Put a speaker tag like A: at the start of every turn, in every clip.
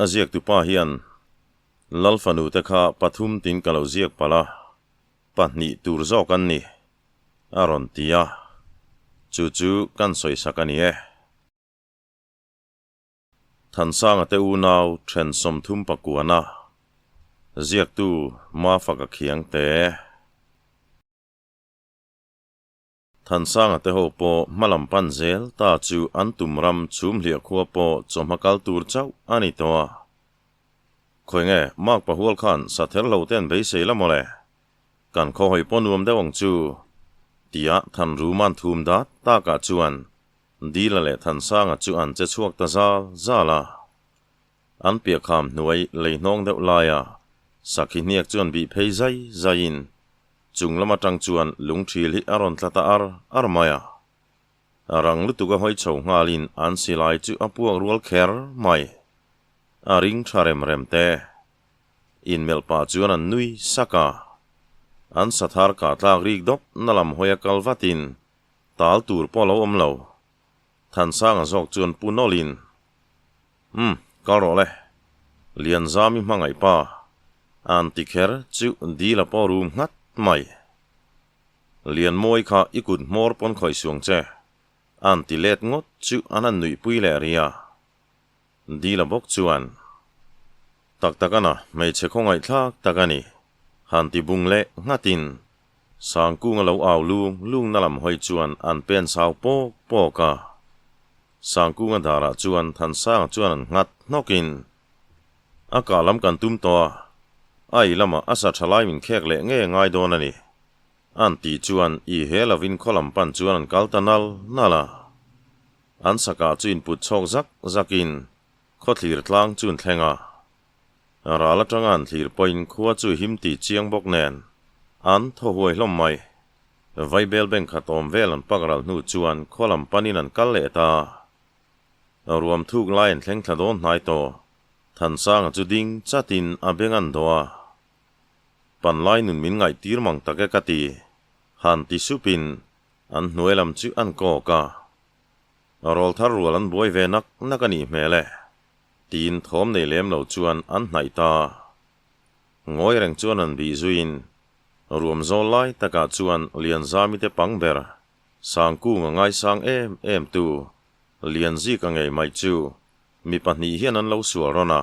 A: A ziaktupa hian Lal fanu te kha pathum tin ka lo ziak palh a, pahnih tur zawk an ni, a rawn ti a, chu chu kan sawisak a ni e. Thansanga te unau then 30 pakuana ziaktu Mafaka Khiang te. Thansanga te ho pawh hmalam pan zel ta chu an tum ram chhum hliah khua pawh chawhma kal tur chauh a ni tawh a. Khawi nge Mark Pahual khan sather lo te an beisei la mawle? Kan khaw hawi pawh nuam deuh ang chu tia Thanruma'n thum dat takah chuan Dila leh Thansanga chu an che chhuak ta zal zal a. An piahkham hnuai lei hnawng deuh laia sakhi hniak chu an bih phei zai zaiin chung lam atang chuan lungthil hi a rawn tla ta ar ar mai a. Rang lutuk a hawi chho nghalin an silai chu a puak rual kher mai. A ring tha rem rem te. Inmelh pah chuan an nui sak a. An sathar kah tlak rik dawp na lam hawi a kal vatin Tal tur pawh lo awm lo. Thansanga zawk chuan pu nawlhin, Umm, kal rawh le. Lianzami hmangaih pa, an ti kher chu dil a pawh rum nghat mai. Lianmawi kha i kut hmawr pawn khawih suang che, an ti let ngawt chu an han nuihpui leh ri a. Dila bawk chuan, Tak tak ana, hmeichhe khawngaihthlak tak a ni, han ti bung leh nghatin Sangkunga lo au lung lungna lam hawi chuan an pen sau pawk pawk a. Sangkunga darah chuan Thansanga chuan an nghat hnawkin, A kah lam kan tum tawh a, ai lamah a sa tha lai min khek leh nge ngai dawn a ni, an tih chuan i he lovin khaw lam pan chuan an kal ta nal nal a. An sakah chu input chhawk zak zakin khawthlir tlang chu an thleng a. Ral atanga an thlir pawhin khua chu him tih chiang bawk nen an thaw huai hlawm mai. Vaibel bank khat awm vel an pak ral hnu chuan khaw lam panin an kal leh ta. Ruam thuk lai an thleng thla dawn hnai tawh. Thansanga chu ding chatin a beng an dawh a. Panlai nun min ngaihtir mang tak e ka ti. Han ti supin an hnuai lam chu an kawk a. Rawl thar rual an buai ve nak nak a nih hmel e. Tiin thawm nei lem lo chuan an hnaih ta. Ngawi reng chuan an bih zuiin ruam zawl lai takah chuan Lianzami te pang ber Sangkunga ngaisang em em tu Lianzika ngei mai chu mi pahnih hian an lo sual rawn a,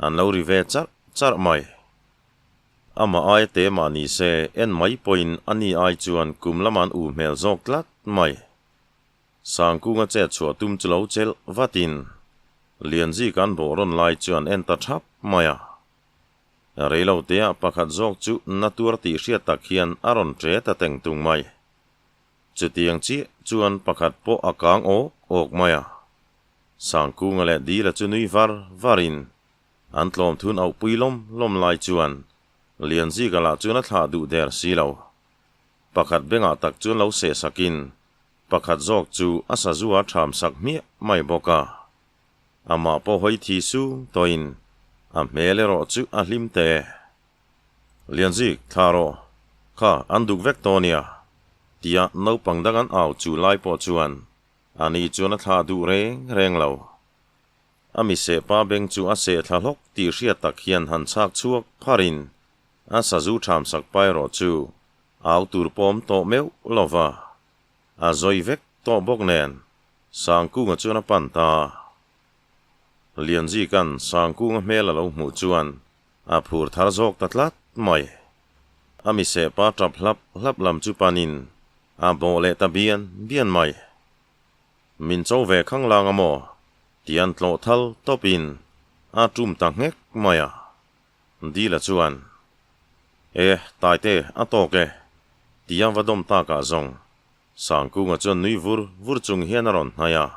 A: an lo ri ve charh charh mai. Amah aia te mah ni se en mai pawhin a ni ai chuan kum lama an u hmel zawk tlat mai. Sangkunga chet chhuah tum chu lo chelh vatin Lianzi kan bawh rawn lai chuan en ta thap mai a. Reilo teah pakhat zawk chu na tuar tih hriat tak hian a rawn ṭe ta teng tung mai. Chutiang chiah chuan pakhat pawh a kang awk awk mai a. Sangkunga leh Dila chu nui var varin an tlawm thun auhpui lawm lawm lai chuan Lianzika lah chuan a thlah duh der si lo. Pakhat bengah tak chuan lo seh sakin Pakhat zawk chu a sazu a ṭham sak hmiah mai bawk a. Amah pawh hawi thi sung tawhin a hmel erawh chu a hlim teh e. Lianzik, thla rawh, kha an duk vek tawh nia, tia naupang dang an au chu lai pawh chuan ani chuan a thlah duh reng reng lo. A miseh pa beng chu a seh thla hlawk tih hriat tak hian han chhak chhuak pharin a sazu ṭham sak pa erawh chu au tur pawm tawh meuh lo va, a zawi vek tawh bawk nen Sangkunga chuan a pan ta. Lianzika'n Sangkunga hmel a lo hmuh chuan a phur thar zawk ta tlat mai. A miseh pa tap hlap hlap lam chu panin a bawh leh ta bian bian mai. Min cho ve khang lang a maw? Tian tlawh thal tawpin a tum ta nghek mai a. Dila chuan, E, Taite, a tawk e, tia va dawm takah zawng Sangkunga chuan nui vur vur chung hian a rawn hnai a.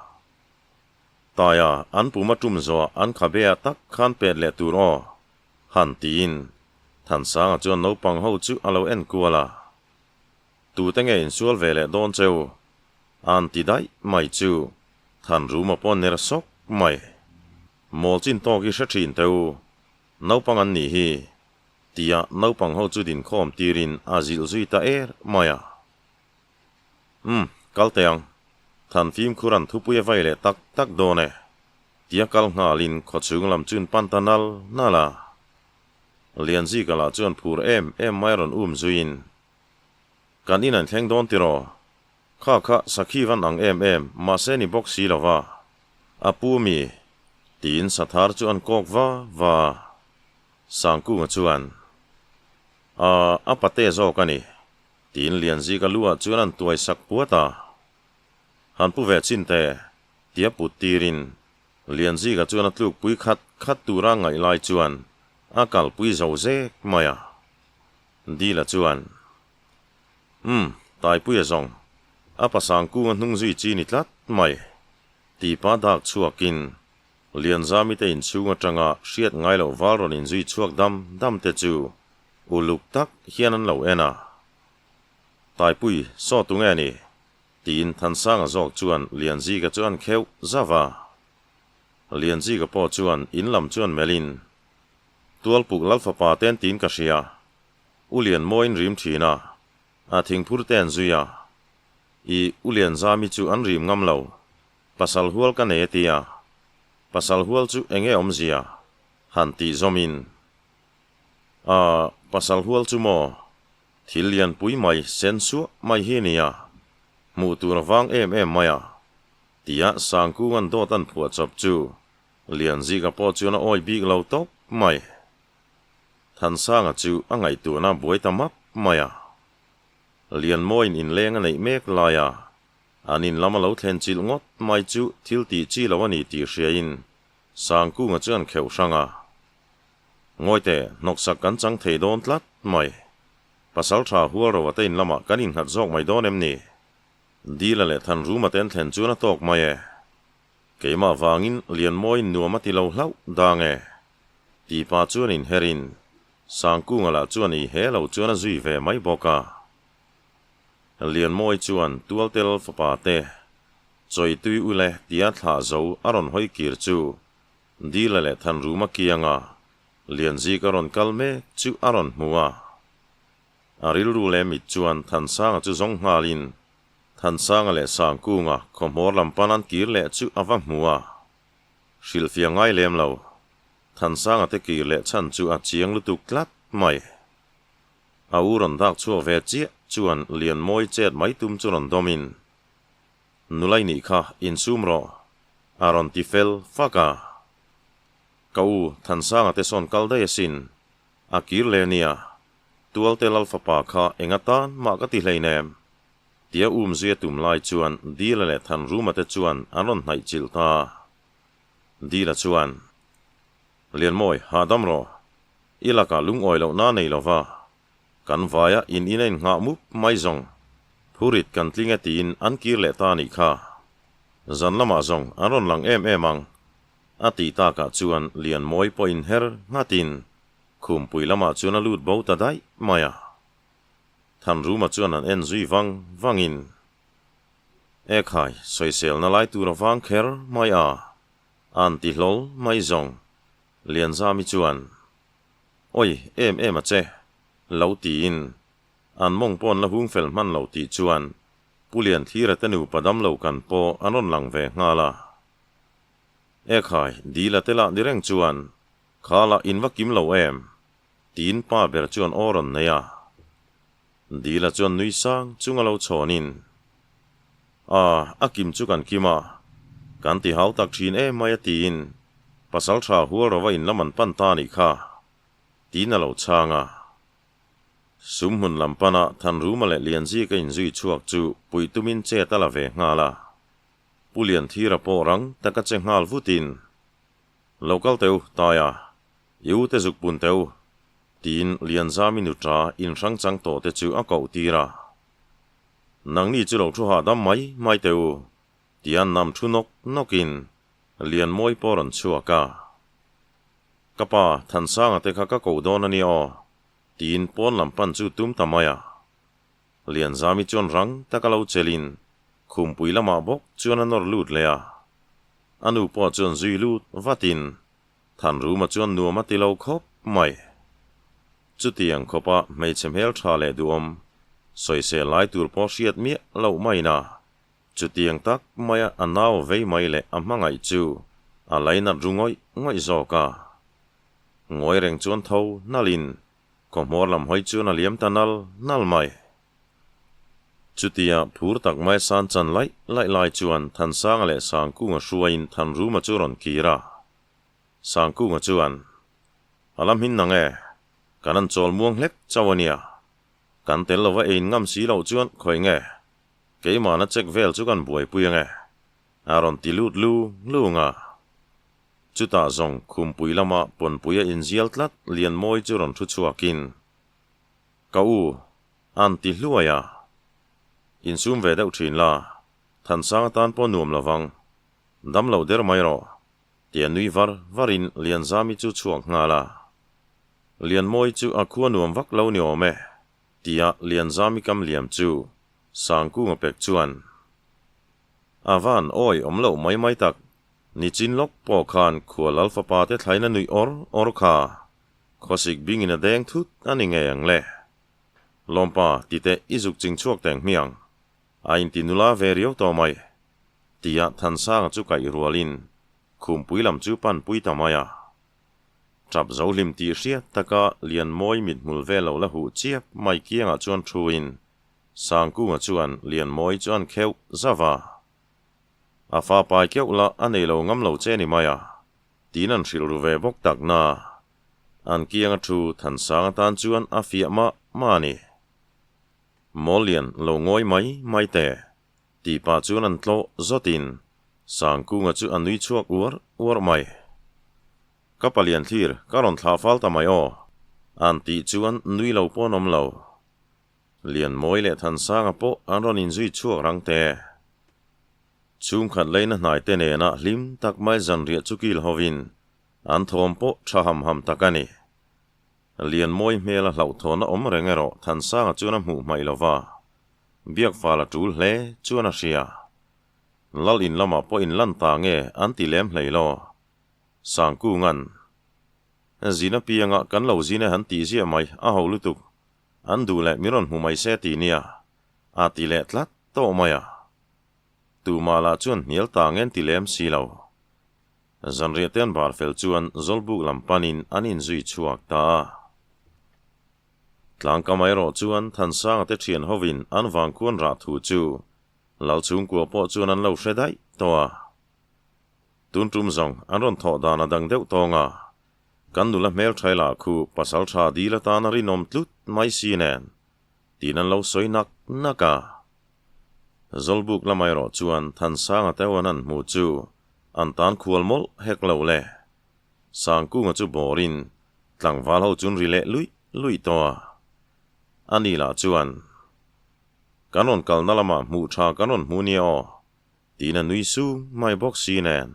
A: Taia, an pum a tum zawh an khabeah tak khan pet leh tur aw, han tiin Thansanga chuan naupang ho chu a lo en kual a. Tute nge insual ve leh dawn cheu? A'n ti daih mai chu Thanruma pawh ner sawk mai. Mawl chin tawk hi hre thin teh u, naupang an nih hi, tia naupang ho chu dinkhawm tirin a zilh zui ta er mai a. Umm, kal teh ang, Thanfimkhur an thupui a vai leh tak tak dawn e. Tia kal nghalin khawchhung lam chuan pan ta nal nal a. Lianzika lah chuan phur em em mai rawn um zuiin, Kan in an thleng dawn tiraw? Kha kha sakhi van ang em em mahse ni bawk si lo va, a pu mi? Tiin sathar chu an kawk va va a. Sangkunga chuan, A, a pate zawk a ni, tiin Lianzika lu ah chuan an tuai sak puat a. Han pu ve chin te, tia put tirin Lianzika chuan a tlukpui khat khat tura ngaih lai chuan a kalpui zo zek mai a. Dila chuan, Umm, Taipuia zawng, a pasang kunga hnung zui chi ni tlat mai, tipa dak chhuakin Lianzami te inchhung atanga hriat ngai loh val rawn inzui chhuak dam dam te chu uluk tak hian an lo en a. Taipui, saw tunge a ni? Tiin Thansanga zawk chuan Lianzika chu an kheuh zauh a. Lianzika pawh chuan in lam chuan melhin, Tualpuk Lalfapa ten tiin ka hria, U Lianmawiin rim thin a, a thingphur te an zui a. I U Lianzami chu an rim ngam lo, pasal hual ka nei a ti a. Pasal hual chu enge awmzia? Han tih zawmin, A, pasal hual chu maw? Thil lian pui mai sen suah mai hi nia, hmuh tur a vang em em mai a, tia Sangkunga'n dawt an phuah chawp chu Lianzika pawh chuan a awi bik lo tawp mai. Thansanga chu a ngaihtuahna buai ta map mai a. Lianmawiin inleng a neih mek lai a, an in lam a lo thlen chilh ngawt mai chu thil tih chi lo a ni tih hriain Sangkunga chuan kheuh hrang a. Ngawite, hnawksak kan chang thei dawn tlat mai. Pasal tha hual ro ate in lamah kan innghat zawk mai dawn em ni? Dila leh Thanruma te an thlen chuan a tawk mai e. Keimah vangin Lianmawiin nuam a ti lo hlauh dang e. Tipa chuan inherin, Sangkunga lah chuan i he lo chuan a zui ve mai bawk a. Lianmawi chuan Tualtel fapa te, Chawitui ule tia thlah zo a rawn hawi kir chu Dila leh Thanruma kianga Lianzika rawn kal mek chu a rawn hmu a. A rilru leh mit chuan Thansanga chu zawng nghalin Thansanga leh Sangkunga khawhmawr lam pan an kir leh chu a va hmu a. Hrilhfiah ngai lem lo, Thansanga te kir leh chhan chu a chiang lutuk tlat mai. A u rawn dak chhuak ve chiah chuan Lianmawi chet mai tum chu rawn dawmin, Nulai nih kha insum rawh, a rawn ti fel fak a. Ka u, Thansanga te sawn kal daih asin, a kir leh nia, Tualte Lalfapa kha eng atan mah ka ti hleinem, tia umzui a tum lai chuan Dila leh Thanruma te chuan an rawn hnaih chilh ta. Dila chuan, Lianmawi, hahdam rawh, i lakah lungawi lohna nei lova, Kan vaia in in a innghah mup mai zawng, phurit kan tling e tiin an kir leh ta a nih kha. Zan lamah zawng an rawn lang em em ang, a tih takah chuan Lianmawi pawh inher nghatin khumpui lamah chuan a lut bo ta daih mai a. Thanruma chuan an en zui vang vangin, Ekhai, sawiselna lai tur a vang kher mai a, a'n ti hlawl mai zawng, Lianzami chuan, Oi, em em a che, lo tiin an mawng pawh an la hung fel hman lo tih chuan Pu Lianthira te nupa damlo kan pawh an rawn lang ve nghal a. Ekhai, Dila te lah ni reng chuan kha lah in va kim lo em? tiin pa ber chuan aw rawn nei a. Dila chuan nui sang chung a lo chhawnin, A, a kim chu kan kim a, kan ti hau tak thin em mai a tiin pasal tha hual rova in lam an pan ta a nih kha, tiin a lo chhang a. Sum hmun lam pana Thanruma leh Lianzika inzui chhuak chu puih tumin chet a la ve nghal a. Pu Lianthira pawh rang taka che nghal vutin, Lo kal teh u, Taia, i u te zuk pun teh u, tiin Lianzami nuṭa inhrang chang tawh te chu a koh tir a. Nangni chu lo thu hahdam mai mai teh u, tia nam thu nawk nawkin Lianmawi pawh rawn chhuak a. Ka pa, Thansanga te kha ka koh dawn a nia aw, tiin pawn lam pan chu tum ta mai a. Lianzami chuan rang taka lo chelin khumpui lamah bawk chuan a nawr lut leh a. A nu pawh chuan zui lut vatin Thanruma chuan nuam a ti lo khawp mai. Chutiang khawpa hmeichhe hmel tha leh duhawm sawisel lai tur pawh hriat miah loh maina chutiang tak maia a nau vei mai leh a hmangaih chu A lainat ru ngawih ngawih zawk a. Ngawi reng chuan tho nalhin khawhmawr lam hawi chuan a liam ta nal nal mai. Chutia phur tak mai san chan laih laih lai chuan Thansanga leh Sangkunga hruaiin Thanruma chu rawn kir a. Sangkunga chuan, A la hmin nang e, kan an chawl muang hlek chauh a nia. Kan tel lova ein ngam si loh chuan khawi nge? Keimahna check vel chu kan buaipui ange. A rawn ti lut lu lung a. Chutah zawng khumpui lama pawnpui a inzial tlat Lianmawi chu rawn thu chhuakin, Ka u, a'n ti hluai a. Insum ve deuh thin la, Thansang atan pawh nuam lo vang. Dam lo der mai rawh, tia nui var varin Lianzami chu chhuak nghal a. Lianmawi chu a khua nuam vak lo ni awm e, tia Lianzami kam liam chu Sangkunga pek chuan, A van awi awm loh mai mai tak, nichin lawk pawh khan khua lal fapa te thlaina nuih awr awr kha khawsik bingin a deng thut a ni ngei ang le. Lawmpa titeh i zuk ching chhuak teng hmiang, a inti nula ve riau tawh mai, tia Thansanga chu kaih rualin khumpui lam chu panpui ta mai a. Tap zo hlim tih hriat taka Lianmawi mithmul vel lo la huh chiap mai kiangah chuan thuin Sangkunga chuan Lianmawi chu an kheuh zauh a. A fa pai keuh lah a nei lo ngam lo che ni mai a, tiin an hrilh ru ve bawk tak na. An kianga thu Thansang atan chuan a fiah mah mah a ni. Mawllian lo ngawi mai mai teh, tih pah chuan an tlawh zawtin Sangkunga chu a nui chhuak uar uar mai. Ka palian thlir ka rawn thlah fal ta mai aw, an tih chuan nui lo pawh an awm lo. Lianmawi leh Thansanga pawh an rawn inzui chhuak rang te. Chhungkhat leina hnaite nena hlim tak mai zanriah chu kil hovin an thawm pawh tha ham ham tak a ni. Lianmawi hmela hlauhthawna awm reng erawh Thansanga chuan a hmuh hmaih lo va, biak fal a tul hle chuan a hria. Lal in lamah pawh in lan ta nge an ti lem hlei law. Sangkunga'n, Zin apianga kan lo zin e han tih ziah mai a ho lutuk. An duh leh min rawn hmu mai se ti nia, a ti leh tlat tawh mai a. Tumah lah chuan hnial ta ngen ti lem si lo. Zanriah te an bar fel chuan Zawlbuk lam panin an inzui chhuak ta a. Tlangkam erawh chuan Thansanga te thian hovin an vangkhuan rah thu chu Lalchhungkua pawh chuan an lo hre daih tawh a. Tun tum zawng an rawn thawh dan a dang deuh tawng a, kan nula hmelthaih lah khu pasal tha dil atan a rinawm tlut mai si nen tiin an lo sawi nak nak a. Zawlbuk lamah erawh chuan Thansanga teuh an han hmu chu an tan khual mawlh hek lo le. Sangkunga chu bawrin tlangval ho chun ri leh luih luih tawh a. Ani lah chuan, Kan rawn kalna lamah hmuh tha kan rawn hmu nia aw, Tiin a nui sung mai bawk si nen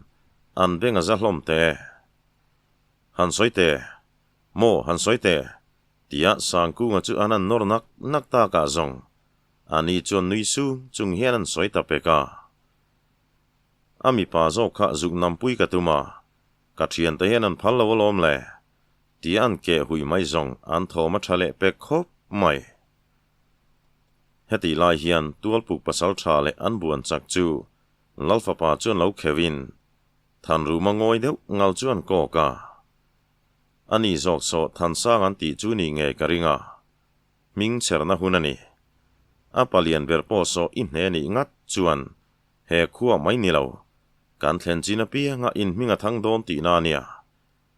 A: an beng a za hlawm teh. Han sawi teh, maw han sawi teh, tia Sangkunga chu an han nawr nak nak takah zawng ani chuan nui sung chung hian an sawi ta pek a. A mipa zawk kha zuk nampui ka tum a, ka thiante hian an phal lo alawm le, tia an keh hui mai zawng an thawm a tha leh pek khawp mai. Hetih lai hian Tualpuk pasal tha leh an buan chak chu Lal fapa chuan lo kheuhin Thanruma ngawi deuh ngal chu an kawk a. Ani zawk saw Thansang an tih chu nih ngei ka ring a, hming chherna hun a ni. A palian ber pawh saw i hne nih ngat chuan he khua mai ni lo, kan thlen chin apianga in hming a thang dawn tihna a nia,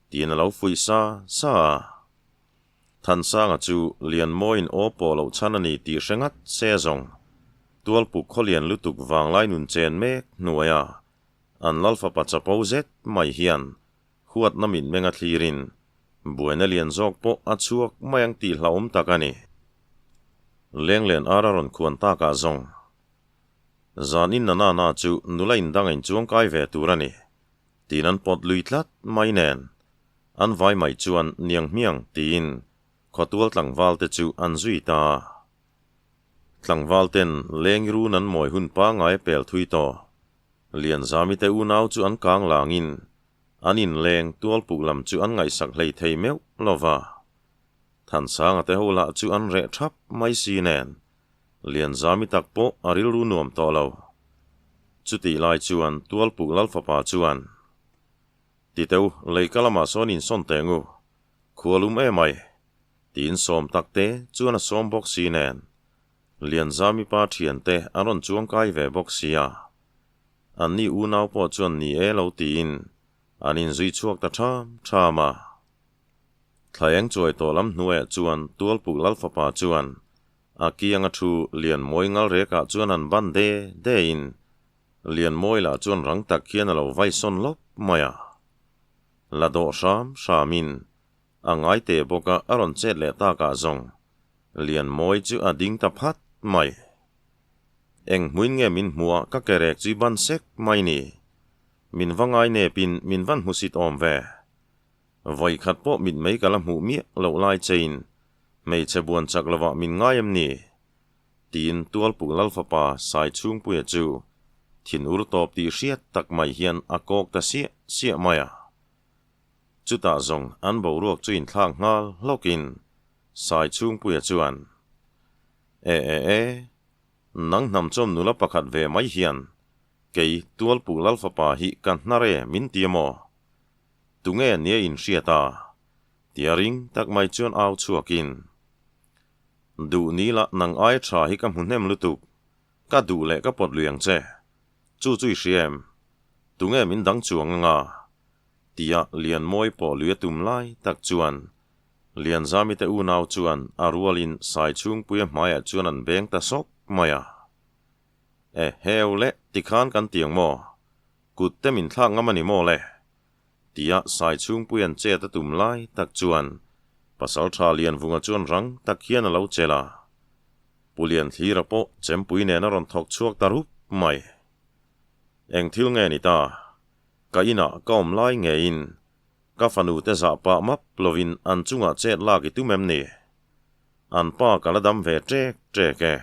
A: tiin a lo fuih sa sa a. Thansanga chu Lianmawiin aw pawh loh chhan a ni tih hre ngat se zawng. Tualpuk khawlian lutuk vanglai nun chen mek hnuaia an lal fapa chapo zet mai hian huatna mitmeng a thlirin buaina lian zawk pawh a chhuak mai ang tih hlauhawm tak a ni. Lenglen ar a rawn khuan takah zawng. Zan in na na na chu nula indang a inchuangkai ve tur a ni tiin an pawt lui tlat mai nen. An vai mai chuan niang hmiang tiin khawtual tlangval te chu an zui ta a. Tlangval ten leng run an mawi hun pangngai a pel thui tawh. Lianzami te unau chu an kang langin an inleng tualpuk lam chu an ngaihsak hlei thei meuh lo va. Thansanga te ho lah chu an reh thap mai si nen Lianzami tak pawh a rilru nuam tawh lo. Chutih lai chuan tualpuk lalfapa chuan. Ti teh u, leika lamah sawn insawn teh ang u, khualum emai, tiin sawm tak te chuan a sawm bawk si nen. Lianzami pa thiante an rawn chuang kai ve bawk sia. Anni unau pawh chuan ni e lo tiin an inzui chhuak ta ṭham ṭham a. Thlaeng chuai tawh lam hnuaiah chuan Tualpuk Lalfapa chuan a kianga thu Lianmawi ngal rekah chuan an ban de de in Lianmawi lah chuan rang tak hian a lo vai sawn lawp mai a. La dawh hram hramin A ngai teh bawk a, a rawn chet leh takah zawng Lianmawi chu a ding ta phat mai. Eng hmuin nge min hmuh a, ka ke rek chu i ban sek mai ni. Min va ngai nepin min van hmusit awm ve. Vawi khat pawh mitmei ka la hmuh miah loh lai chein hmeichhe buan chak lovah min ngai em ni? Tiin Tualpuk Lalfapa Saichhungpuia chu thin ur tawp tih hriat tak mai hian a kawk ta siah siah mai a. Chutah zawng an boruak chu inthlak nghal hlawkin Saichhungpuia chuan, E e e, nang hnamchawm nula pakhat ve mai hian kei Tualpuk Lalfapa hi ka hnar e min ti amaw? Tunge nia inhriat a? Tia ring tak mai chuan au chhuakin, Duh ni la nang aia tha hi ka hmu hnem lutuk, ka duh leh ka pawt lui ang che. Chu chu i hria em? Tunge min dang chuang anga? Tia Lianmawi pawh lui a tum lai tak chuan Lianzami te unau chuan a rualin Saichhungpuia hmaiah chuan an beng ta sawk mai a. E heu le, tikhan kan ti ang maw? Kut te min thlak ngam a ni maw le? Tia Saichhungpuia'n chet a tum lai tak chuan Pasaltha Lianvunga chuan rang tak hian a lo chelh a. Pu Lianthlira pawh chempui nen a rawn thawk chhuak ta rup mai. Eng thil nge ni ta? Ka inah ka awm lai ngeiin ka fanu te zah pah map lovin an chungah chet lak i tum em ni? An pa ka la dam ve ṭek ṭek e.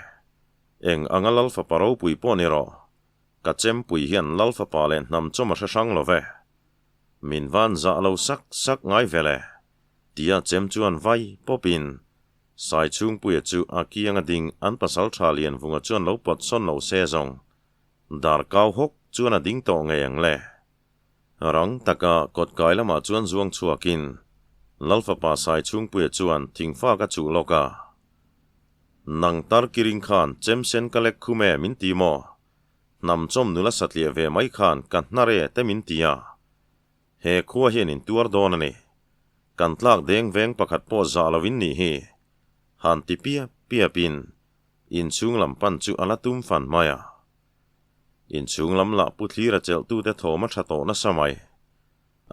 A: Eng anga Lal fapa ropui pawh ni rawh. Ka chempui hian Lal fapa leh hnam chawm a hre hrang lo ve. Min van zah lo sak sak ngai vel e. Tia chem chuan vai pawpin Saichhungpuia chu a kianga ding an pasalṭha Lianvunga chuan lo pawt sawn lo se zawng. Dar kau hawk chuan a ding tawh ngei ang le. Rang taka kawt kai lamah chuan zuang chhuakin Lalfapa Saichhungpuia chuan thingfak a chuh lawk a. Nang tar kiring khan chemsen ka lek khum e min ti maw? Hnam chawm nula satliah ve mai khan ka hnar e te min ti a. He khua hian in tuar dawn a ni. Kan tlak deng veng pakhat pawh zah lo in nih hi. Han ti piap piapin Inchhung lam pan chu a la tum fan mai a. Inchhung lam lah pu thlir a chelhtute thawm a tha tawh nasa mai.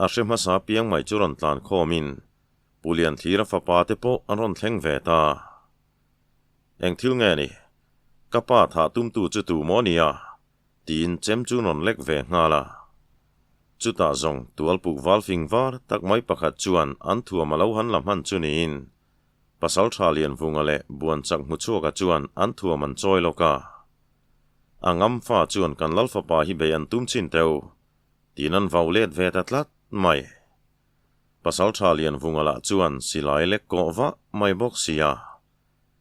A: A hre hmasa piang mai chu rawn tlan khawmin Pu Lianthlira fapa te pawh an rawn thleng ve ta. Eng thil nge ni? Ka pa thah tumtu chu tu maw nia? Tiin chem chu rawn lek ve nghal a. Chutah zawng tualpuk val fing var tak mai pakhat chuan an thuam a lo han la hman chu niin Pasalṭha Lianvunga leh Buanchak Hmuchhuaka chuan an thuam an chawi lawk a. A ngam fa chuan kan Lalfapa hi bei an tum chin teu, tiin an vau let ve ta tlat mai. Pasalṭha Lianvunga lah chuan silai lek kawh vah mai bawk si a.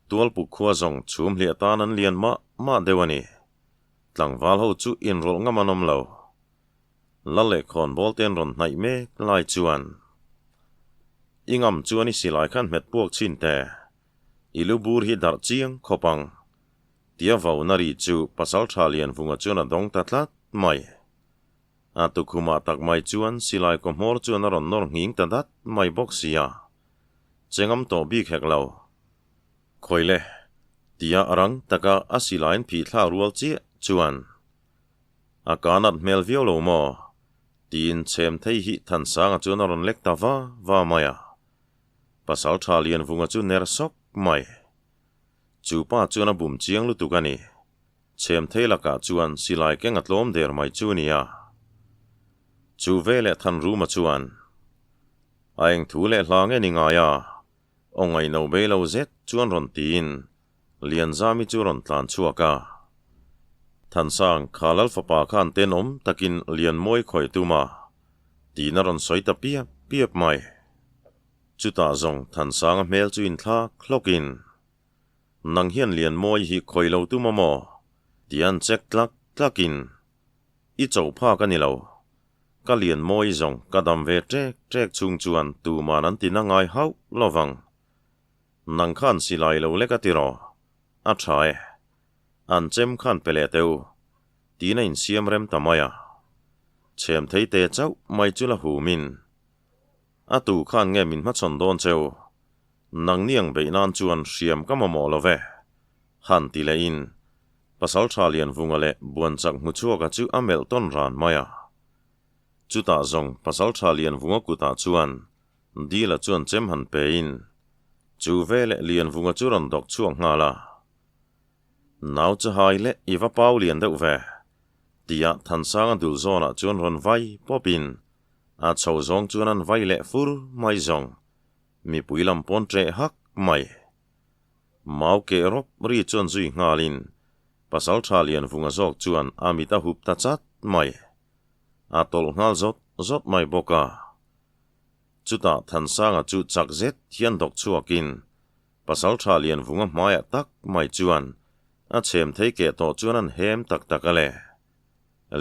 A: Tualpuk khua zawng chhum hliah tan an lian mah mah deuh a ni. Tlangval ho chu inrawlh ngam an awm lo. Lal leh khawnbawl te an rawn hnaih mek lai chuan i ngam chuan i silai khan hmet puak chhin te, i lu bur hi darh chiang khawp ang tia vauna ri chu Pasaltha Lianvunga chuan a dawng ta tlat mai. A tukhumah tak mai chuan silai kaw hmawr chuan a rawn nawr nghing ta dat mai bawk sia, che ngam tawh bik hek lo. Khawile, tia a rang taka a silaiin phih thlak rual chiah chuan A kanat hmel viau lo maw? Tiin chhem thei hi Thansanga chuan a rawn lek ta va va mai a. Pasaltha Lianvunga chu ner sawk mai. Chu pa chuan a bum chiang lutuk a ni. Chhem thei lakah chuan silai keng a tlawm der mai chu nia. Chu veleh Thanruma chuan, A eng thu leh hla nge ni ngai a? Aw ngaihno bei lo zet chuan rawn tiin Lianzami chu rawn tlan chhuak a. Thansang, kha Lal fapa khan tenawm takin Lianmawi khawi tum a, tiin a rawn sawi ta piap piap mai. Chutah zawng Thansanga hmel chu inthlak hlawkin, Nang hian Lianmawi hi khawi lo tum a maw? tia an check tlak tlakin, I cho phak a ni lo. Ka lian mawi zawng ka dam ve ṭek ṭek chhung chuan tuman an tina ngai hauh lo vang. Nang khan silai lo lek a ti rawh. A ṭha e. An chem khan pe leh teh u. Tiin a insiam rem ta mai a. Chhem thei te chauh mai chu la humin. A tu khan nge min hmachhawn dawn cheu? Nangni ang beih nan chuan hriam ka mamawh lo ve. Han ti lehin Pasalṭha Lianvunga leh Buanchak Hmuchhuaka chu a melh tawn ran mai a. Chutah zawng Pasalṭha Lianvunga kutah chuan Dila chuan chem han pein chu veleh Lianvunga chu rawn dawk chhuak nghal a. Nau chu hai leh i va pau lian deuh ve, tia Thansanga dul zawnah chuan rawn vai pawpin a chho zawng chuan an vai leh fur mai zawng mipui lam pawn ṭeh hak mai. Mau keh rawp ri chuan zui nghalin Pasalṭha Lianvunga zawk chuan a mit a hup ta chat mai. A tawlh nghal zawt zawt mai bawk a. Chutah Thansanga chu chak zet hian dawk chhuakin Pasalṭha Lianvunga hmaiah tak mai chuan a chhem thei keh tawh chuan an hem tak tak a le.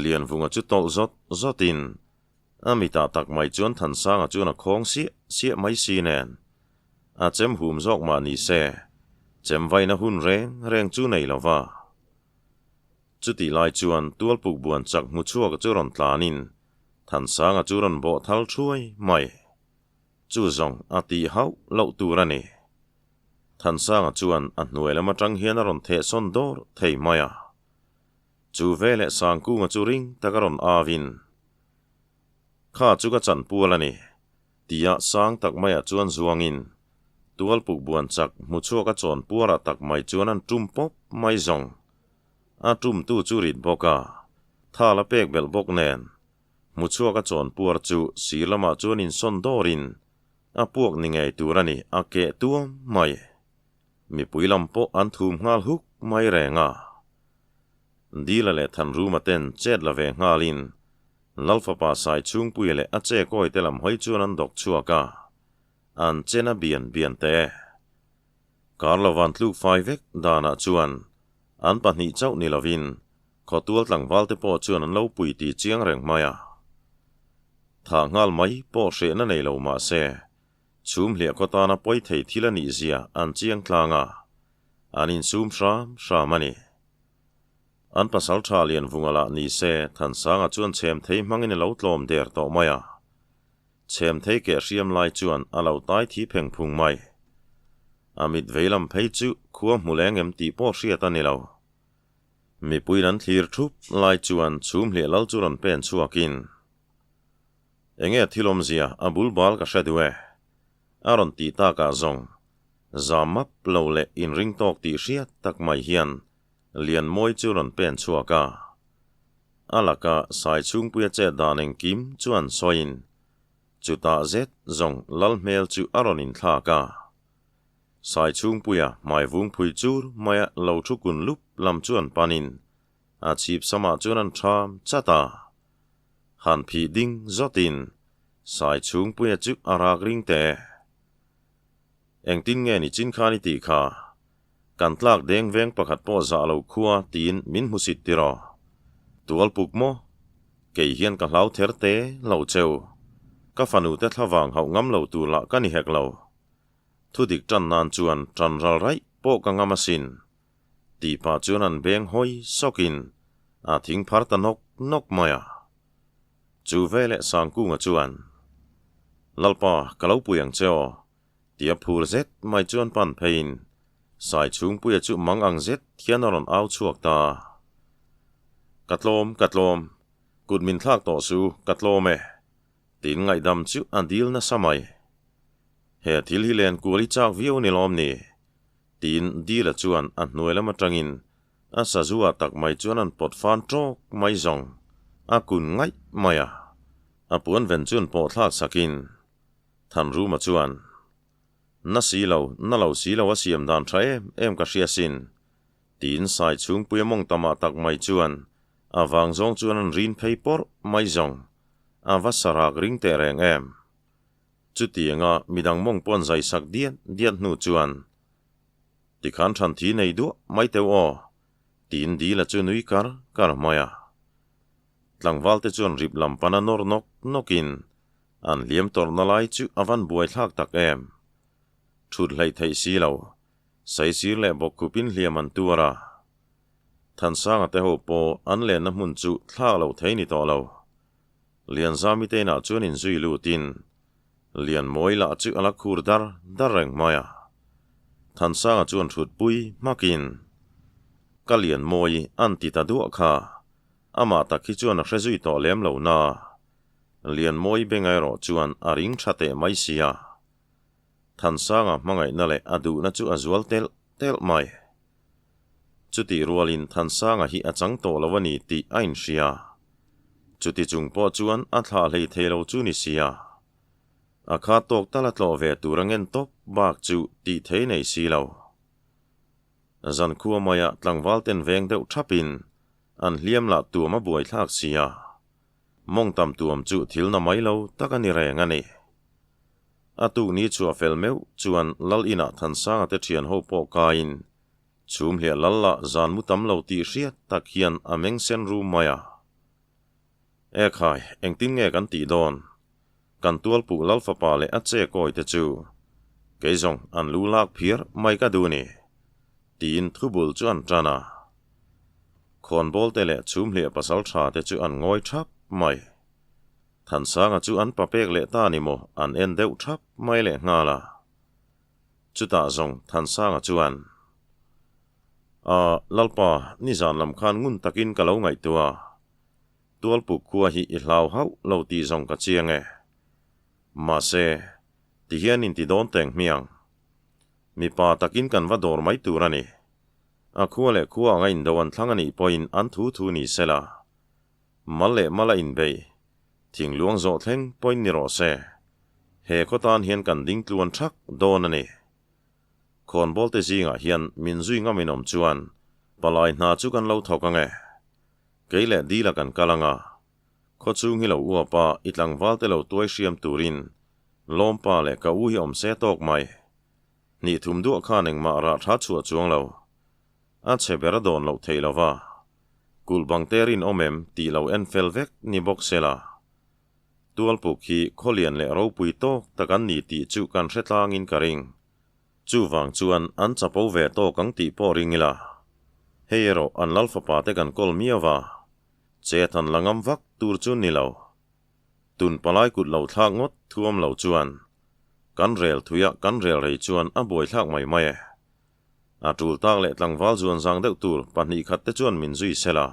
A: Lianvunga chu tawlh zawt zawtin a mitah tak mai chuan Thansanga chuan a khawng siah siah mai si nen a chem hum zawk mah ni se chem vaina hun reng reng chu nei lo va. Chutih lai chuan tualpuk buan chak hmu chhuak chu rawn tlanin Thansanga chu rawn bawh thal thuai mai. Chu zawng a tih hauh loh tur a ni. Thansanga chuan a hnuai lam atang hian a rawn thehsawn dawr thei mai a. Chu veleh Sangkunga chu ring tak a rawn avin, Kha chu ka chanpual a ni, tia sang tak maiah chuan zuangin tualpuk buan chak hmu chhuak a chawn puarah tak mai chuan an tum pawp mai zawng. A tumtu chu rit bawk a, thal a pek belh bawk nen. Hmu chhuak a chawn puar chu sir lamah chuan insawn dawrin a puak ni ngei tur a ni, a keh tuam mai. Mipui lam pawh an thum nghal huk mai reng a. Dila leh Thanruma ten chet la ve nghalin Lalfapa Saichhungpuia leh a che kawi te lam hawi chuan an dawk chhuak a, an chen a bian bian teh e. Kar lo van tluk fai vek danah chuan an pahnih chauh ni lovin khawtual tlangval te pawh chuan an lo pui ti chiang reng mai a. Thah nghal mai pawh hrehna nei lo mah se, chhum hliah khaw tana pawi thei thil a nih zia an chiang tlang a, an insum hram hram a ni. An pasal tha lian vunga lah ni se Thansanga chuan chhem thei hmangin a lo tlawm der tawh mai a. Chhem thei keh hriam lai chuan a lo tai thi pheng phung mai. A mit vei lam phei chu khua hmu leng em tih pawh hriat a ni lo. Mipuiin an thlir thup lai chuan chhum hliah lal chu rawn pen chhuakin, Enge thil awmzia a bul bal ka hre duh e? A rawn tih takah zawng, zam map lo leh inring tawk tih hriat tak mai hian Lianmawi chu rawn pen chhuak a. A laka Saichhungpuia chet dan engkim chuan sawiin chutah zet zawng lal hmel chu a rawn inthlak a. Saichhungpuia hmai vung phui chur maia lo thu kun lup lam chuan panin a chhip samah chuan an ṭham chat a. Han phih ding zawtin Saichhungpuia chu a rak ring teh. Engtin nge ni chin khan i tih kha? Kan tlak deng veng pakhat pawh zah lo khua tiin min hmusit tiraw? Tual puk maw? Kei hian ka hlau ther te lo cheu. Ka fanu te thlavang hauh ngam lo tur lah ka ni hek lo. Thudik tan nan chuan tan ral raih pawh ka ngam asin. Tih pah chuan an beng hawi sawkin a thing phar ta nawk nawk mai a. Chu veleh Sangkunga chuan, Lalpa, ka lo pui ang che aw. Tia phur zet mai chuan pan pheiin Saichhungpuia chu mang ang zet hian a rawn au chhuak ta. Ka tlawm, ka tlawm. Kut min thlak tawh su, ka tlawm e. Tiin ngaihdam chu a dil nasa mai. He thil hi len kual i chak viau ni lawm ni? Tiin Dila chuan a hnuai lam atangin a sazu ah tak mai chuan an pawt fan tawk mai zawng a kun ngaih mai a. A puan ven chuan pawh thlak sakin Thanruma chuan, Na si lo, na lo si lo a siam dan tha em em ka hria sin, tiin Sai chhungpuia mawng tamah tak mai chuan a vang zawng chuan an rin phei pawrh mai zawng a va sarak ring teh reng em. Chutianga midang mawng pawn zai sak diat diat hnu chuan, Tikhan than thi nei duah mai teuh aw, tiin Dila chu nui kar kar mai a. Tlangvalte chuan rip lam pana nawr nawk nawkin an hliam tawrhna lai chu a van buaithlak tak em. Thut hleih theih si lo, saisir leh bawkkhupin hliam an tuar a. Thansanga te ho pawh an lenna hmun chu thlak loh thei ni tawh lo. Lianzami te inah chuan inzui lutin Lianmawi lah chu a la khur dar dar reng mai a. Thansanga chuan thutpui hmakin, Ka Lianmawi an ti ta duah kha, amah tak hi chuan a hre zui tawh lem lo na. Lianmawi benga erawh chuan a ring tha teh mai sia. Thansanga hmangaihna leh a duhna chu a zual telh telh mai. Chutih rualin Thansanga hi a chang tawh lo a ni tih a inhria. Chuti chung pawh chuan a thlah hlei thei lo chu ni sia. A kha tawk tal a tlawh ve tur a ngen tawp bak chu tih thei nei si lo. Zankhua maia tlangval ten veng deuh thapin an hliam lah tuam a buaithlak sia. Mawngtam tuam chu thil na mai lo tak a ni reng a ni. A tukni chhuah fel meuh chuan Lal inah Thansanga te thian ho pawh kaiin chhum hliah lal lah zan mu tam lo tih hriat tak hian a meng sen rum mai a. E khai, engtin nge kan tih dawn? Kan tualpuh Lal fapa leh a che kawi te chu kei zawng an lu lak phiar mai ka duh ni, tiin thubul chu an tan a. Khawnbawl te leh chhum hliah pasal tha te chu an ngawi thap mai. Thansanga chu an papek leh ta ni maw an en deuh thap mai leh nghal a. Chutah zawng Thansanga chuan, A, Lalpa, nizan lam khan ngun takin ka lo ngaihtuah a, Tualpuk khua hi i hlau hauh lo tih zawng ka chiang e. Mahse, tihian inti dawn teng hmiang. Mipa takin kan va dawr mai tur a ni. A khua leh khua anga indo an thlang a nih pawhin an thu thu ni sela. Mal leh mal a inbei. Thingluang zawh thleng pawhin ni rawh se. He khaw tan hian kan ding tluan thak dawn a ni. Khawnbawl te zingah hian min zui ngam in awm chuan palai hna chu kan lo thawk ang e. Kei leh Dila kan kal ang a. Khaw chhung hi lo uap a, i tlangval te lo tuai hriam turin Lawmpa leh ka u hi awm se tawk mai. Hnih thum duah khan engmah rah tha chhuah chuang lo. A chhe ber a dawn loh theih lova, kulh bang te rinawm em tih lo en fel vek ni bawk se la. Tualpuk hi khawlian leh ropui tawk tak an ni tih chu kan hre tlangin ka ring. Chuvang chuan an chapo ve tawk ang tih pawh ring ila. Hei erawh an lal fapa te kan kawl miau va, chet an la ngam vak tur chu ni lo. Tun palai kut lo thlak ngawt thuam lo chuan kan rel thuia kan rel rei chuan a buaithlak mai mai e. A tul tak leh tlangval zuan zang deuh tur 2 khat te chuan min zui sel a,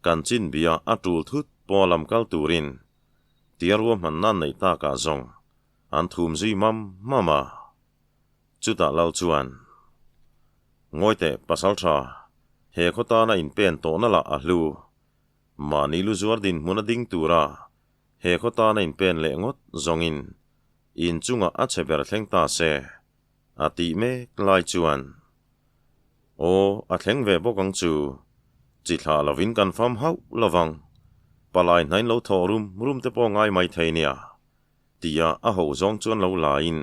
A: kan chin bia a tul thut pawh lam kal turin tia ruahman nan nei takah zawng an thum zui mam mam a. Chutah lal chuan, Ngawi teh pasal tha, he khaw tana inpen tawhna lah a hlu. Mahni lu zuar dinhmun a ding tura he khaw tana inpen leh ngawt zawngin inchungah a chhe ber thleng ta se. A tih mek lai chuan, Aw, a thleng ve bawk ang chu. Chi thlah lovin kan fam hauh lovang. Palai hnain lo thawh rum rum te pawh ngai mai thei nia, tia a ho zawng chuan lo laiin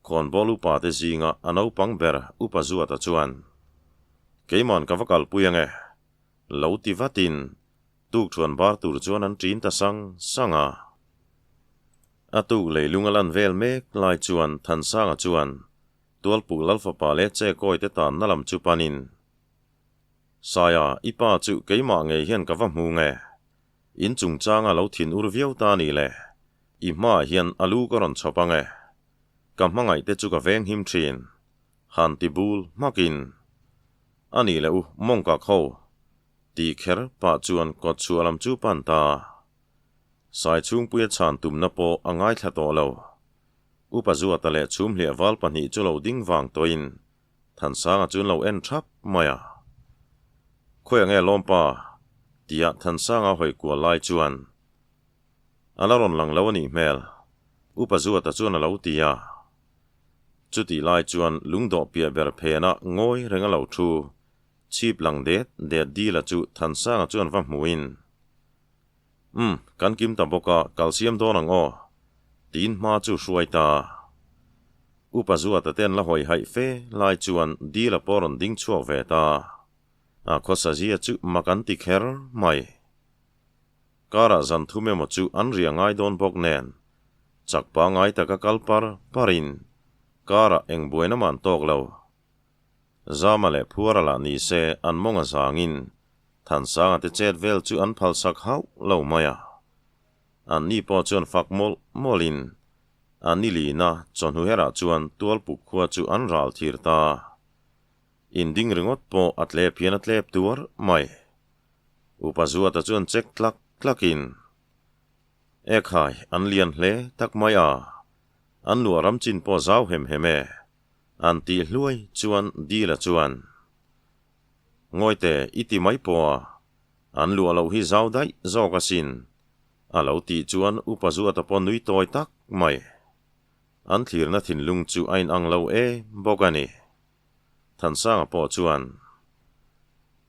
A: khawnbawl upa te zinga a naupang ber Upa Zuata chuan, Keiman ka va kalpui ange, lo ti vatin Tukṭhuan bar tur chuan an ṭin ta sang sang a. A tuk leilung a lan vel mek lai chuan Thansanga chuan Tualpuk Lalfapa leh Chekawi te tanna lam chu panin, Saia, i pa chu keimah ngei hian ka va hmu nge? In chungchanga lo thin ur viau ta ni le, i hmaah hian a lu ka rawn chhawp ang e. Ka hmangaih te chu ka veng him ṭhin. Han ti bul hmakin, A nih leh u, mawngka kho, Ti kher pah chuan kawt chhuah lam chu pan ta. Sai chhungpuia chhan tumna pawh a ngaithla tawh lo. Upa Zuata leh chhumhliah val pahnih chu lo ding vang tawhin Thansanga chuan lo en thap mai a. Khawi ange lawmpa? tia Thansanga hawi kual lai chuan a la rawn lang lo a nih hmel, Upa Zuata chuan a lo ti a. Chutih lai chuan lungdawh piah ber phenah ngawi reng a lo thu. Chhip lang det det Dila chu Thansanga chuan va hmuin, Umm, kan kim ta bawk a, kal siam dawn ang aw, tiin hma chu hruai ta. Upa Zuata ten la hawi haih fe lai chuan Dila pawh rawn ding chhuak ve ta. A khawsa zia chu mak an ti kher mai. Karah zan thum emaw chu an riah ngai dawn bawk nen, chak pangngai taka kal par parin karah eng buaina mah an tawk lo. Zama leh Phuara lah ni se an mawng a zangin Thansanga te chet vel chu an phalsak hauh lo mai a. Anni pawh chuan fak mawlh mawlhin a ni lina chawhnu herah chuan Tualpuk khua chu an ral thir ta. Inding ringawt pawh a tlep hian a tlep tuar mai. Upa Zuata chuan check tlak tlakin, Ekhai, an lian hle tak mai a, an luah ram chin pawh zau hem hem e, an tih hluai chuan Dila chuan, Ngawite, i ti mai pawh a, an luah loh hi zau daih zawk asin, a lo tih chuan Upa Zuata pawh nui tawi tak mai. An thlirna thinlung chu a inang lo em bawk a ni. Thansanga pawh chuan,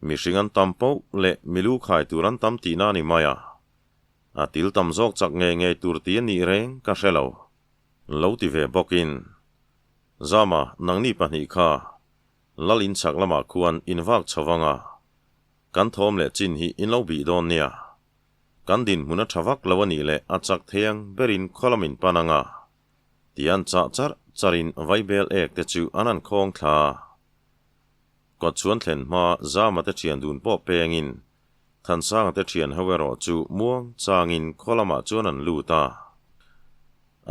A: Mihring an tam poh leh milu khai tur an tam tihna a ni mai a, a til tam zawk chak ngei ngei tur tih a nih reng ka hre lo. Lo ti ve bawkin, Zama, nangni pahnih kha Lal inchhak lamah khuan in vak chho vang a, kan thawm leh chin hi in lo bih dawn nia. Kan dinhmun a tha vak lo a nih leh a chak thei ang berin khaw lam in pan ang a. Ti an chah charh charhin vaibel ek te chu an han khawng thla. Kawt chuan thlen hma Zama te thian dun pawh pengin Thansanga te thian ho erawh chu muang changin khaw lamah chuan an lut a.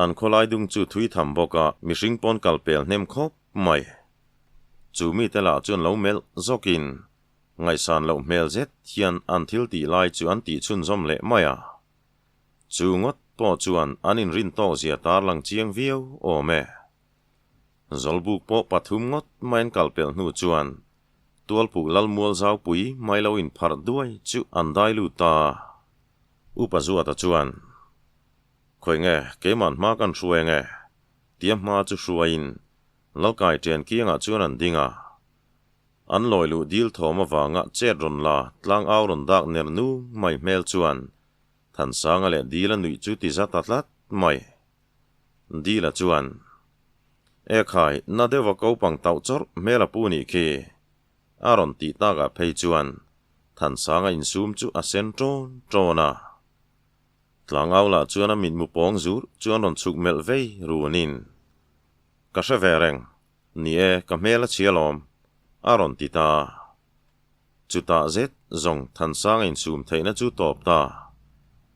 A: An khawlai dung chu thui tham bawk a, mihring pawn kal pel hnem khawp mai. Chu mite lah chuan lo melh zawkin ngaihsan loh hmel zet hian an thil tih lai chu an tih chhunzawm leh mai a. Chu ngawt pawh chuan an inrin tawk zia tarlang chiang viau awm e. Zawlbuk pawh pathum ngawt mai an kal pelh hnu chuan Tualpuk Lalmual Zaupui mai lo inpharh duai chu an dai lut ta. Upa Zuata chuan, Khawi nge, keimah hma kan hruai ange? tia hma chu hruaiin Lalkai ṭian kiangah chuan an ding a. An lawi luh dil thawm avanga chet rawn la tlang au rawn dak ner nung mai hmel chuan Thansanga leh Dila nuih chu ti za ta tlat mai. Dila chuan, Ekhai, na deuha kopang tauh chawrh hmel a pu nih khi, a rawn tih takah phei chuan Thansanga insum chu a sen ṭawn ṭawn a. Tlangau lah chuan a mitmu pawng zur chuan rawn chhuk melh vei runin, Ka hre ve reng, ni e, ka hmel a chhia lawm, a rawn ti ta. Chutah zet zawng Thansanga insum theihna chu tawp ta.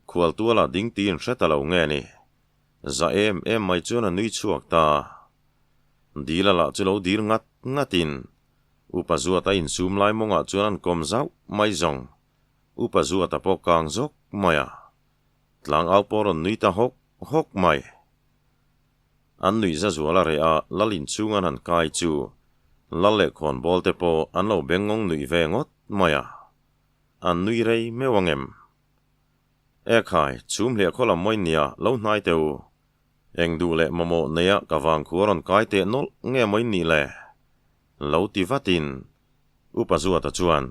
A: Khualtuala ding tiin hre ta lo nge ni? Za em em mai chuan a nui chhuak ta. Dila lah chu lo dir ngat ngatin Upa Zuata insum lai mawngah chuan an kawm zauh mai zawng. Upa Zuata pawh kang zawk mai a. Tlangau pawh rawn nui ta hawk hawk mai. An nuih za zual a reh a, Lal inchhung an han kai chu Lal leh khawnbawl te pawh an lo bengngawng nuih ve ngawt mai a, an nui rei meuh ang em? Ekhai, chhum hliah khaw lam mawi nia lo hnai teh u. Eng duh leh mamawh neia ka vangkhua rawn kai teh nawlh nge mawi nih le? Lo ti vatin Upa Zuata chuan,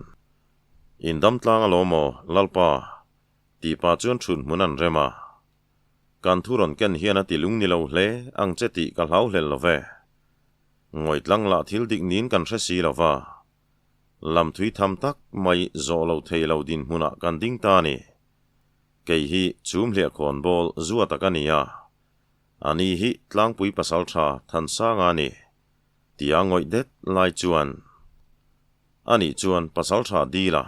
A: Indam tlang alawm aw, Lalpa, tih pah chuan thut hmun an rem a. Kan thu rawn ken hian a ti lung ni lo hle ang che tih ka hlau hlel lo ve. Ngawitlang lah thil dik niin kan hre si lo va. Lam thui tham tak mai zawh lo thei lo dinhmunah kan ding ta a ni. Kei hi chhum hliah khawnbawl zua tak a ni a. A ni hi tlangpui pasaltha Thansanga a ni. Tia ngawih det lai chuan a nih chuan pasaltha Dila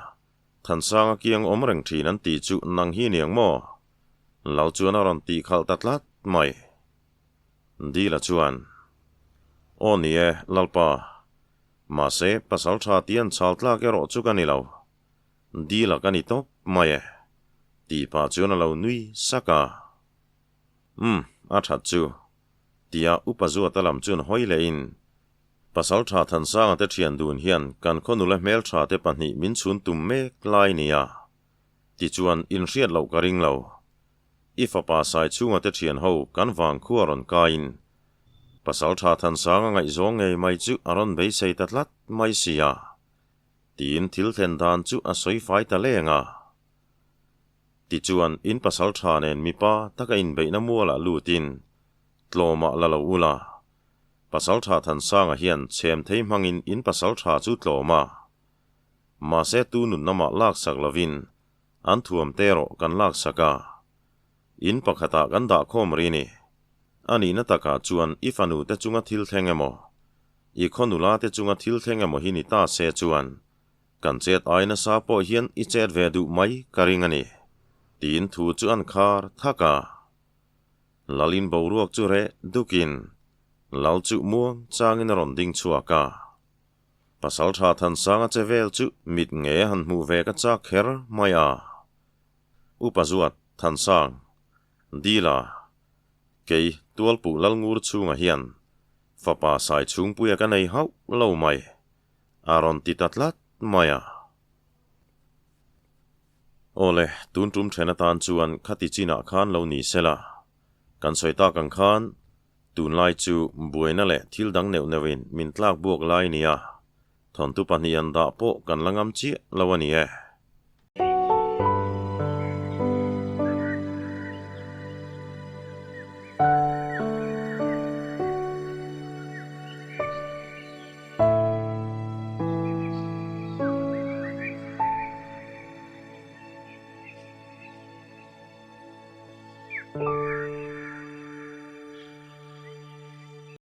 A: Thansanga kiang awm reng thin an tih chu nang hi niang maw? Lal chuan a rawn tih khalh ta tlat mai. Dila chuan, Aw ni e, Lalpa. Mahse, pasal tha tih an chhal tlak erawh chu ka ni lo. Dila ka ni tawp mai e, tih pah chuan a lo nui sak a. Umm, a that chu, tia Upa Zuata lam chuan hawi lehin, Pasal tha Thansanga te thian dun hian kan khaw nula hmeltha te pahnih min chhun tum mek lai nia. Tichuan, inhriat loh ka ring lo. I fapa Saichhunga te thian ho kan vangkhua rawn kaiin Pasal tha Thansanga ngaihzawng ngei mai chu a rawn beisei ta tlat mai sia. Tiin thil thlen dan chu a sawi fai ta leng a. Tichuan, in pasal tha nen mipa taka inbeihna mualah lutin tlawmah la lo ula. Pasalṭha Thansanga hian chhem thei hmangin in pasalṭha chu tlawm a. Mahse tu nun namah laksak lovin An thuam te erawh kan laksak a. In pakhatah kan dah khawm ri ni. A nihna takah chuan i fanu te chunga thil thleng emaw, i khaw nula te chunga thil thleng emaw hi ni ta se chuan kan chet ai nasa pawh hian i chet ve duh mai ka ring a ni, tiin thu chu an khar thak a. Lalin boruak chu reh dukin Lal chu muang changin a rawn ding chhuak a. Pasaltha Thansanga che vel chu mit nge han hmuh ve ka chak kher mai a. Upa Zuat, Thansang, Dila, kei Tualpuh Lalngur chhungah hian fapa sai chhungpuia ka nei hauh lo mai, a rawn ti ta tlat mai a. Awle, tun tum then atan chuan khati chinah khan lo ni sela, kan sawi tak ang khan tunlai chu buaina leh thil dang neuh neuhin min tlak buak lai nia, thawntu pahnih an dah pawh kan la ngam chiah lo a ni e.